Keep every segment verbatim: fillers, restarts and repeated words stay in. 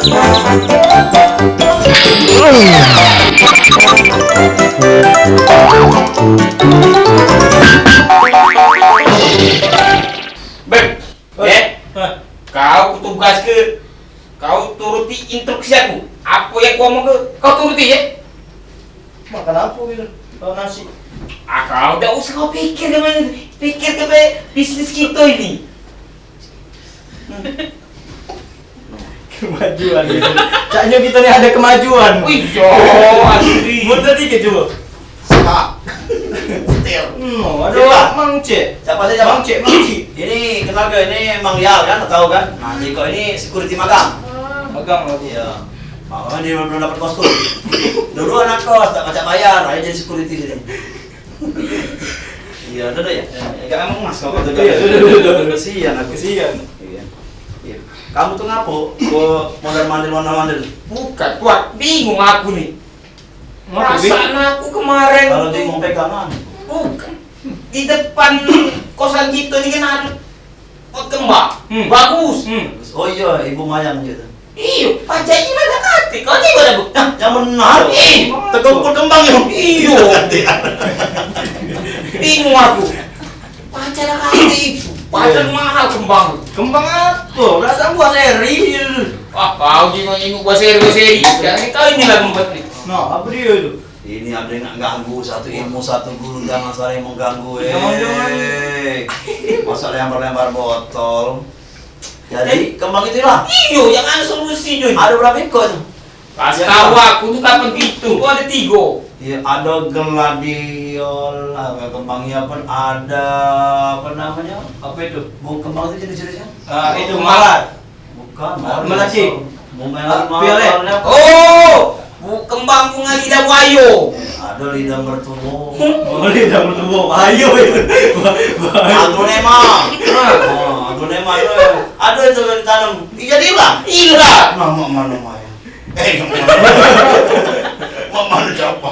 Beb, eh, kau kutugaske, kau turuti instruksi aku. Apo yang kuomongke, kau turuti, ye? Makan apo gitu? Kau nasi. Ah, kau dak usah kau pikirke, men. Pikirke bae bisnis kito ini. Kemajuan gitu. Caknyo kito ni ado kemajuan. Oh iyo, asli. Mundur dikit cubo. Stop. Still. No, ado Mang Cek. Siapa sih, siapa? Mang Cek, Mang Cek. Ini kenal ke? Ini Mang Yal kan, tahu kan? Nah, jadi kau ini security magang. Magang lagi. Iya. Makanya dia belum dapat kos tuh. Dulu anak kos, tak pacak bayar, akhirnya jadi security sini. Iya, ada dah ya. Ya, emang mas kau tuh. Iya, iya, iya, iya. Kesian aku. Kesian. Iya. Iya. Kamu tuh ngapo? Kok mondar mandir, mondar mandir? Bukan, Tuan. Bingung aku nih. Ngapo, Bing? Perasaan aku kemarin. Kalau bingung pegangan. Bukan. Di depan kosan kita ni kan ada pot kembang. Hmm. Bagus. Hmm. Oh iya, ibu mayang gitu. Iyo, pacak ilang dak katik. Kau tiba dah, Bu. Nah, yang benar. Ih, tegempur kembang yo. Iyo. Bingung aku. Pacak dak katik itu. Padahal mahal kembang. Kembang apo? Perasaan buah seri. Ah, kau juga nyinggung buah seri, buah seri. Jangan kau inilah membuat ni. Nah, apo dio itu? Ini ada yang nak ganggu, satu ilmu, satu guru, jangan saling mengganggu, eh. Jangan, jangan. Masa lempar-lempar botol. Jadi, kembang itu hilang? Iyo, yang anu solusi, Jun. Ada berapa ekor tu? Kasih tahu aku tu kapan itu. Tu ada tiga. Iya, ada gladiol, ada kembangnya pun ada, apa namanya? Apa itu? Bunga kembang itu jenis-jenisnya? Ah, itu malar. Bukan, ah, melati. Bunga yang ah, violet. Warnanya apa? Oh, bu kembang bunga lidah buayo. Ada lidah mertua. Oh, lidah mertua. Ayo itu. Aglonema. Oh, aglonema itu. Ada itu yang ditanam. Iya, dia hilang. Hilang. Nah, mak mana, Maya? Eh, mak mana? Mak mana siapa?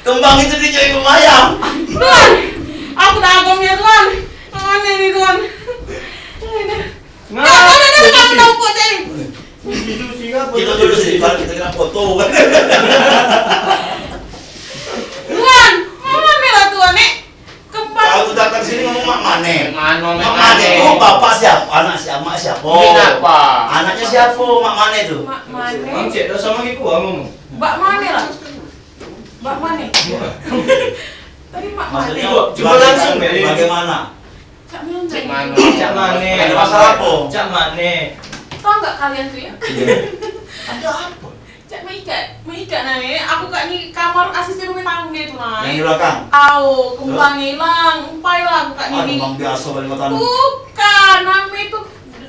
Kembang itu dijadiin pemayam. Tuan, aku dah agam ya, Tuan. Mana ini, Tuan? Ini. Nah, nah, nah, nah, nah, nah, nah, Susi ngapo? Kita dulu sih, kita kena foto kan. Tuan, mana lah Tuan, eh? Kembang. Kau tu datang sini ngomong mak mane? Mano, mak mane? Oh, bapak siapa? Anak siapa? Mak siapa? Ini apa? Anaknya siapa? Mak mane tu? Mak mane? Mang Cek, dah sama gitu ngomong. Bak mane lah? Bak mane? Tadi mak mane? Maksudnya, cuba langsung, bagaimana? Cak mane? Cak mane? Cak mane? Ada masalah apa? Cak mane? Tahu nggak kalian tuh ya? Iya. Ada apa? Cak meikat, meikat nah ni. Aku kak ni kamar asisten rumah tangga tu nah. Yang di belakang? Au, kembang hilang, empai lah aku kak ni. Ah, kembang biasa balik mata. Bukan, name tu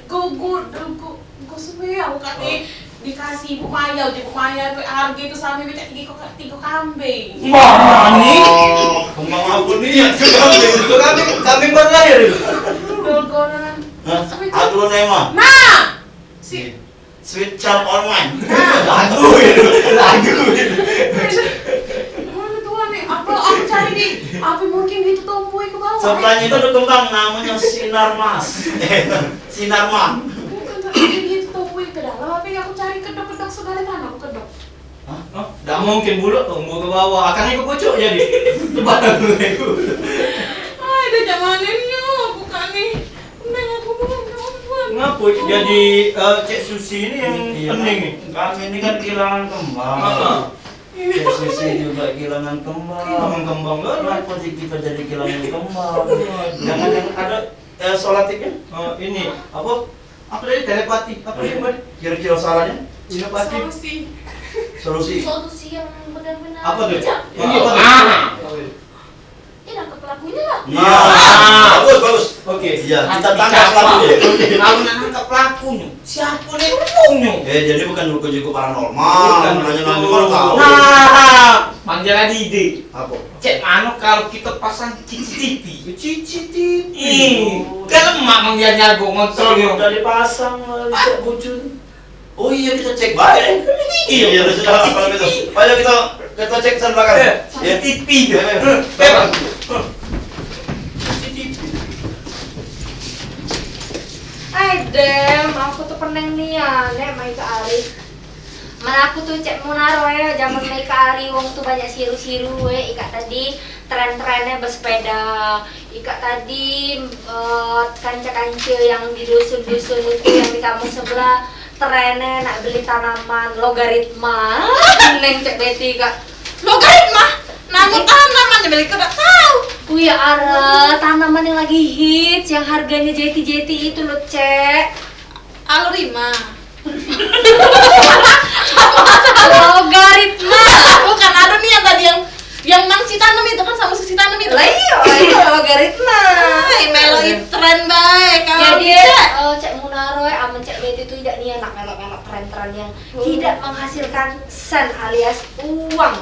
gugur, gugur. Engko suwe aku kak ni dikasih Ibu Maya, Ibu Maya tu harga tu selama becak tiga kok tiga kambing. Mani? Kembang apa ni yang kambing? Itu kambing, kambing baru lahir itu. Dol-dolan. Hah? Suwe tu. Aglonema. Nah. Si. Sweet Child O' Mine. Nah. Lagu itu, lagu itu. Mana tuan ni? Apa aku cari di? Apa mungkin itu tumbuh ke bawah? Sebelahnya itu ada kembang namanya Sinar Mas. Sinarma. Bukan, tapi dia tu tumbuh ke dalam, apa yang aku cari kedok-kedok segala tanah aku kedok. Hah? Hah? Dak mungkin bulut tumbuh ke bawah, akan ikut pucuk jadi. Tebalan dulu. Ai, dah jak mane ni, aku kak ni. Neng aku belum kawan. Ngapo jadi, eh, Cek Susi ni yang pening ni? Kami ni kan kehilangan kembang. Heeh. Cek Susi juga kehilangan kembang. Kehilangan kembang kan? Kenapa sih kita jadi kehilangan kembang? Jangan yang ada Eh, solatif ya? Eh, ini, apa? Apa tadi? Telepati. Apa dia, Mbak? Kira-kira salahnya? Inovasi. Solusi. Solusi. Solusi yang benar-benar apa tuh? Bijak. Iya. Apa tuh? Ah. Apa tuh? Ya, nangkep pelakunya lah. Nah, bagus, bagus. Oke. Iya, kita tangkap pelakunya. Oke. Kalau nak nangkep pelakunya, siapa nih orangnya? Eh, jadi bukan dukun juga paranormal. Bukan nanya-nanya dukun. Nah, manggil lagi ide. Apa? Cek mano kalau kita pasang C C T V? C C T V. Ih, kan lemak mang dia nyago ngontrol yo. Sudah dipasang, eh, cek bujur. Oh iya, kita cek baik. Iya. Iya, sudah lah, kalau gitu. Ayo kita, kita cek sana belakang. Eh, ya. C C T V. Ya, ya. Eh, belakang. C C T V. Ai dem, aku tu peneng nian, eh, mai ke ari. Mana aku tu cek Munaro ya, zaman mai ke ari wong tu banyak siru-siru, eh, ikak tadi tren-trennya bersepeda, ikak tadi, eh, kanca-kanca yang di dusun-dusun itu, yang di kampung sebelah, trennya nak beli tanaman logaritma. Neng cek Betty kak. Logaritma? Namo tanaman yang beli kau tak tahu. Wih, are tanaman yang lagi hits, yang harganya jeti-jeti itu loh, cek. Alurima. Logaritma. Bukan, anu nih yang tadi yang, yang nang si tanam itu kan, sama si tanam itu. Lah iyo, itu logaritma. Ai, melok tren bae kau. Jadi, eh, cek Munaro, eh, amen cek Betty tu idak nian nak melok-melok tren-tren yang tidak menghasilkan sen alias uang.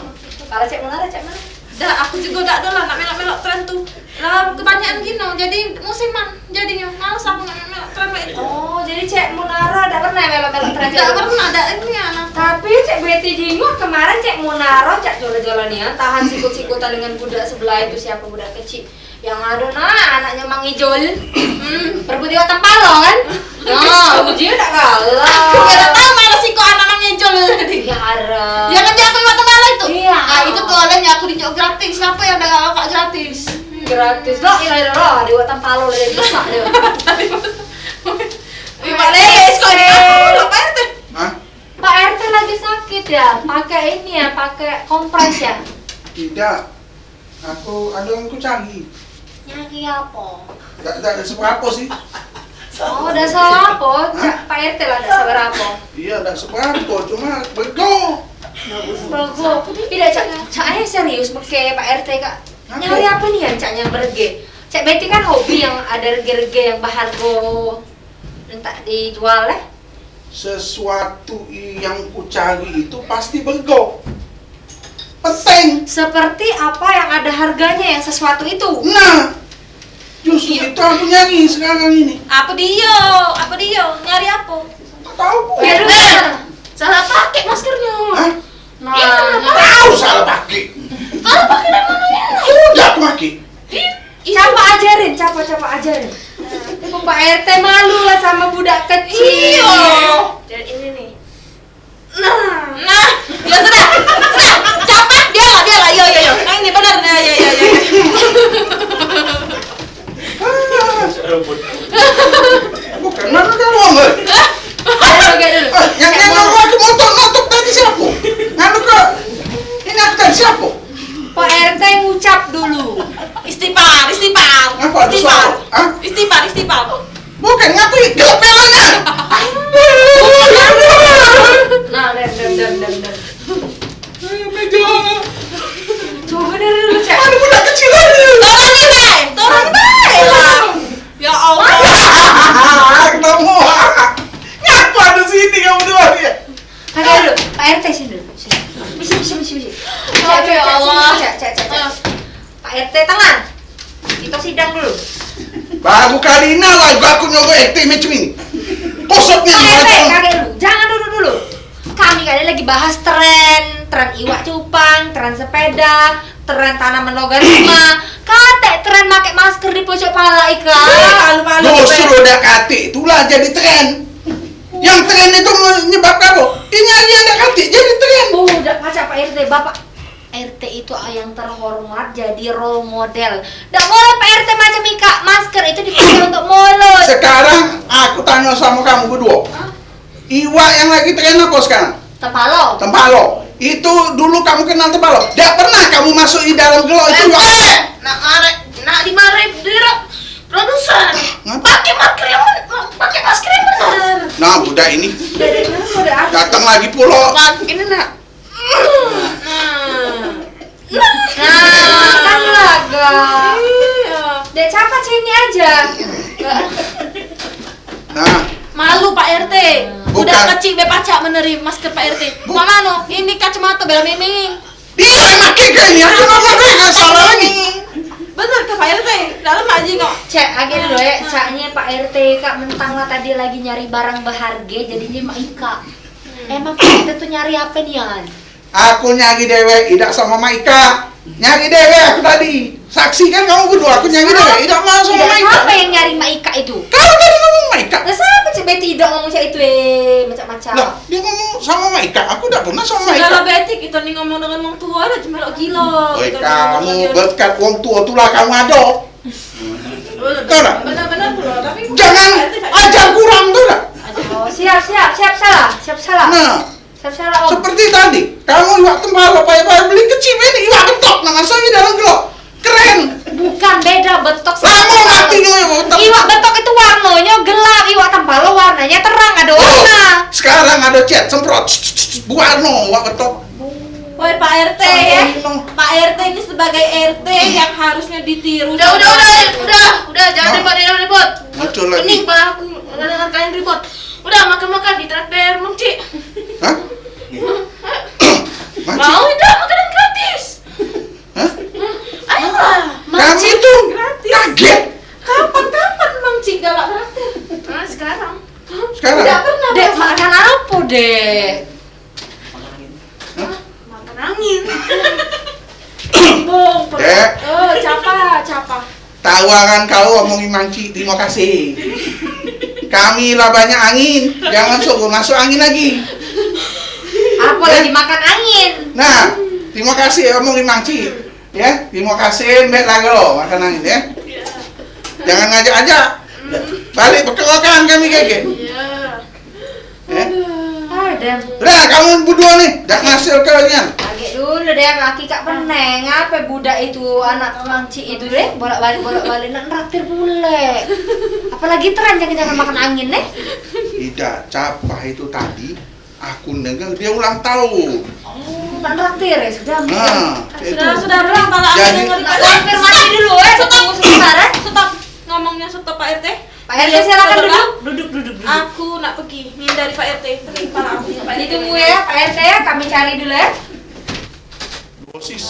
Kalau cek Munaro, cek mana? Dah, aku juga dak ado lah nak melok-melok tren tu. Lah, kebanyakan gino, jadi musiman jadinyo. Males aku nak melok-melok tren kayak itu. Oh, jadi cek Munaro dak pernah melok-melok tren? Dak pernah, dak ini anak. Tapi cek Betty jingok kemarin cek Munaro cak jolo-jolo nian, tahan sikut-sikutan dengan budak sebelah itu, siapa budak kecil. Yang ado nah, anaknya Mang Ijul. Hmm. Berebut iwak tempalo kan? Nah, uji dak kalah. Aku dak tahu mana siko anak Mang Ijul tadi. Ya, arah. Ya kan dia aku iwak tempalo itu. Iya. Ah, itu tuh olehnya aku dijok gratis. Siapa yang dak kak gratis? Gratis lah, iya, iya, lah, di watan palo lah, dia besar dia. Wih, Pak Lelis, kau ini apa, Pak R T? Hah? Pak R T lagi sakit ya, pakai ini ya, pakai kompres ya. Tidak, aku ada yang ku cari. Nyari apa? Tidak, tidak ada seberapa sih. Oh, dak salah apa? Hah? Cak Pak R T lah dak sabar apa? Iya, dak seberapa, cuma bego. Bego. Tidak, cak, cak ae serius pakai Pak R T kak. Nyari apa nih yang caknya berge? Cak Betty kan hobi yang ada rege-rege yang berharga entak dijual eh. Sesuatu yang ku cari itu pasti bergo. Penting. Seperti apa yang ada harganya yang sesuatu itu? Nah, justru itu aku nyari sekarang ini. Apa dia? Apa dia? Nyari apa? Tak tahu. Ya, eh, salah pakai maskernya. Hah? Nah, tahu salah pakai. Kalau pakai dari mana ya? Sudah aku pakai. Capa ajarin, capa, capa ajarin. Pak R T malu lah sama budak kecil. Iya. Dan ini nih. Nah. Nah, ya sudah. Nah, capa, dia lah, dia lah. Yo, yo, yo. Nah, ini benar. Nah, ya, ya, ya. Bukan, mana kamu, Bang? Ayo, pakai dulu. Eh, yang, yang, yang aku motor nutup tadi siapa? Nganu ke? Ini aku tadi siapa? Pak R T ngucap dulu. Istighfar, istighfar. Apa ada suara? Hah? Istighfar, istighfar. Bukan, ngaku gelap pelana. Nah, dem, dem, dem, dem, dem. Ayo, meja. Coba dari dulu, Cak. Ada budak kecil aja. Turun, Bang. Turun, Bang. Ya Allah. Ketemu. Ngapa ada sini kamu dua ni? Kagak dulu, Pak R T sini dulu. Sini. Misi, misi, misi, misi. Ya Allah. Cak, cak, cak, cak. Pak R T tenang. Kita sidang dulu. Baru kali ini lah aku nyogok R T macam ini. Kosotnya. Pak R T, kagak dulu. Jangan duduk dulu. Kami kali lagi bahas tren, tren iwak cupang, tren sepeda, tren tanaman logaritma. Katek tren pakai masker di pucuk pala ikak. Justru dak katek itulah jadi tren. Yang tren itu menyebabkan apa? Ini aja dak katek jadi tren. Oh, dak pacak Pak R T, Bapak R T itu yang terhormat jadi role model. Dak boleh Pak R T macam ikak, masker itu dipakai untuk mulut. Sekarang aku tanya sama kamu berdua. Hah? Iwak yang lagi tren apa sekarang? Tempalo. Tempalo. Itu dulu kamu kenal tempalo? Dak pernah kamu masuk di dalam gelo itu, Pak R T. Nak arek, nak dimarahi diri produser. Ngapa? Pakai masker yang men-, pakai masker yang benar. Nah, budak ini. Dari mana budak aku? Datang lagi pula. Ini nak. Nah. Nah, kan laga. Iya. Dek, capa sini aja. Nah. Malu Pak R T. Bukan. Udah kecil be pacak meneri masker Pak R T. Bu- Mama no, ini kacamata bela memeng. Dia yang pakai kayaknya, aku mau pakai, nggak salah lagi. Bener ke Pak R T? Dalam aja kok. Cek, agi dulu ya, caknya Pak R T kak mentang lah tadi lagi nyari barang berharga, jadinya mak ikak. Emang kita tuh nyari apa nian? Aku nyari dewek, idak sama Maika. Nyari dewek aku tadi. Saksikan kamu berdua, aku nyari dewek, idak mau sama Maika. Siapa yang nyari Maika itu? Kamu tadi ngomong Maika. Lah, Ika, aku dak pernah sama Ika. Segala betik, kita ni ngomong dengan wong tua lah, cuma melok gila. Oi, kamu berkat wong tua tulah kamu ada. Bener, bener pula, tapi jangan ajar kurang tu dah. Oh, siap, siap, siap salah, siap salah. Nah, siap salah, Om. Seperti tadi, kamu iwak tempalo payah-payah beli kecil ini, iwak betok, nah, masuk di dalam gelok. Keren. Bukan, beda betok sama tempalo. Lamo mati nyo betok. Iwak betok itu warnonyo gelap, iwak tempalo warnanya terang, ada warna. Oh, sekarang ada cat semprot, warno iwak betok. Woi, Pak R T ya. Pak R T ini sebagai R T yang harusnya ditiru. Udah, udah, udah, udah, udah, jangan ribut, jangan ribut. Muncul lagi. Pening pala aku mendengar kalian ribut. Udah, makan-makan, ditraktir Mang Cik. Hah? Mau tidak makanan gratis? Hah? Ayolah. Kamu tuh kaget. Kapan-kapan Mang Cik galak traktir. Ah, sekarang. Sekarang? Tidak pernah. Dek, makan apa, Dek? Hah? Makan angin. Sombong, Dek. Oh, capa, capa. Tawaran kau omongi Mang Cik, terima kasih. Kami lah banyak angin, jangan suruh masuk angin lagi. Apa lagi makan angin? Nah, terima kasih omongi Mang Cik. Ya, terima kasih, mbek lago makan angin ya. Jangan ngajak-ajak. Balik bekerokan kami kagek. Iya. Eh? Aduh. Ah, Dem. Udah, kamu berdua nih, dak ngasil ke nian. Agek dulu, Dem, aki kak peneng. Apa budak itu, anak Mang Cik itu, Dem? Bolak-balik, bolak-balik, nak neraktir pule. Apalagi teranjang-jangan makan angin, nih. Tidak, capah itu tadi, aku dengar dia ulang tahun. Oh, nak neraktir ya, sudah. Nah, sudah, itu. Sudah, ulang, malah jadi, aku dengar. Nak konfirmasi dulu, eh. Stop. Tunggu sebentar, eh. Stop. Ngomongnya stop, Pak R T. Pak R T, iya, silakan betul, duduk. Pak. Duduk, duduk, duduk. Aku nak pergi, ngindari Pak R T. Pergi, pala aku, Pak R T. Ditunggu ya, Pak R T ya, kami cari dulu ya. Dosis.